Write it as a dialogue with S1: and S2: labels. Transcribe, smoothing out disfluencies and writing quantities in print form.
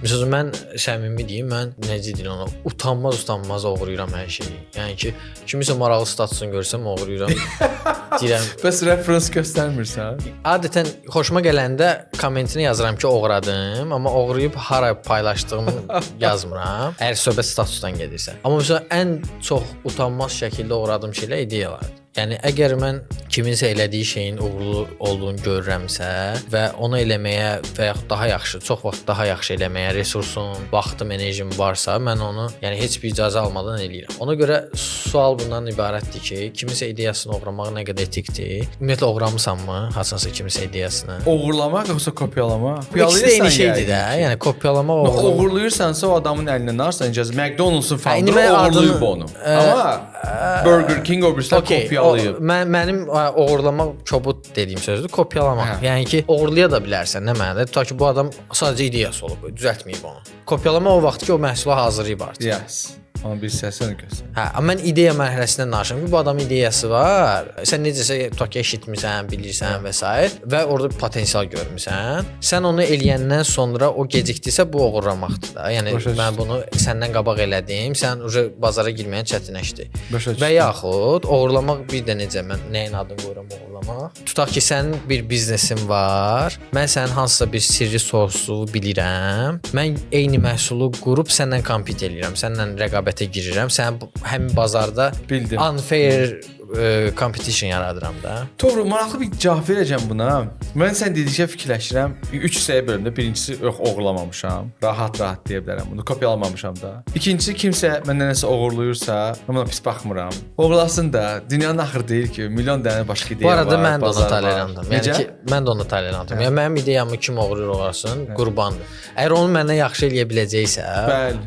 S1: Məsələn, mən səmimi deyim, mən necə deyirəm ona, utanmaz utanmaz oğurlayıram hər şeyi. Yəni ki, kimisə maraqlı statusunu görsəm oğurlayıram. Deyirəm,
S2: Bəs reference göstərmirsən?
S1: Adətən xoşuma gələndə kommentini yazıram ki, oğradım, amma oğrayıb hara paylaşdığımı yazmıram. Əgər söhbət statusdan gedirsə. Amma məsələn, ən çox utanmaz şəkildə oğradığım şeylər ideyalardır. Yəni əgər mən kiminsə elədiyi şeyin uğurlu olduğunu görürəmsə və onu eləməyə və yaxud daha yaxşı, çox vaxt daha yaxşı eləməyə resursum, vaxtım, enerjim varsa, mən onu, yəni heç bir icazə almadan eləyirəm. Ona görə sual bundan ibarətdir ki, kiminsə ideyasını oğramaq nə qədər etikdir? Ümumiyyətlə oğramısanmı hansısa kiminsə ideyasını?
S2: Oğurlamaq yoxsa kopyalamaq?
S1: İkisi də eyni şeydir
S2: yəqin
S1: də.
S2: ki.
S1: Yəni kopyalamaq, oğurlamaq.
S2: Oğurlayırsansa o adamın əlindən alırsan icazə. McDonald's-un
S1: Hə, indi
S2: founderı
S1: mən
S2: oğurlayıb
S1: adını-
S2: onu. Amma Burger King o birisilər kopyalayıb.
S1: Mənim oğurlamaq kobud dediyim sözdür. Kopyalamaq. Yəni ki, oğurlaya da bilərsən, nə mənada? Tutaq ki, bu adam sadəcə ideyası olub, düzəltməyib onu. Kopyalama o vaxt ki, o məhsulu hazırlayıb artıq.
S2: Yes. Amma bir səsini göstər.
S1: Hə, amma mən ideya mərhələsindən danışıram ki, bu adamın ideyası var. Sən necəsə tutaq ki, eşitmisən, bilirsən və sair və orada bir potensial görmüsən. Sən onu eləyəndən sonra o gecikdisə, bu oğurlamaqdır da. Yəni
S2: Başa
S1: mən bunu səndən qabaq elədim, sən уже bazara girməyin çətinləşdi.
S2: Başa
S1: Və
S2: düşdüm.
S1: yaxud oğurlamaq bir də necə, mən nəyin adını qoyuram oğurlamaq? Tutaq ki, sənin bir biznesin var. Mən sənin hansısa bir sirri sosu bilirəm. Mən eyni məhsulu qurub səndən compete eləyirəm. Səninlə rəqabətə girirəm. Sənin həmin bazarda
S2: Bildim.
S1: unfair competition yaradıram da.
S2: Doğru, maraqlı bir cavab verəcəm buna. Mən sən dedikcə fikirləşirəm. 3 hissəyə bölümdə. Birincisi, yox, oğurlamamışam. Rahat-rahat deyə bilərəm bunu. Kopyalamamışam da. İkincisi, kimsə məndən nəsə oğurluyursa, mən buna pis baxmıram. Oğurlasın da. Dünyanın axırı deyil ki, milyon dənə başqa ideya
S1: Bu arada
S2: var,
S1: mən də ona
S2: bazar var.
S1: tolerantam. Yəni
S2: Necə?
S1: ki, mən də ona tolerantam. Yəni mənim ideyamı kim oğurlayır oğurlasın, qurbandır. Əgər onu məndən yaxşı eləyə biləcəksə,
S2: Bəli.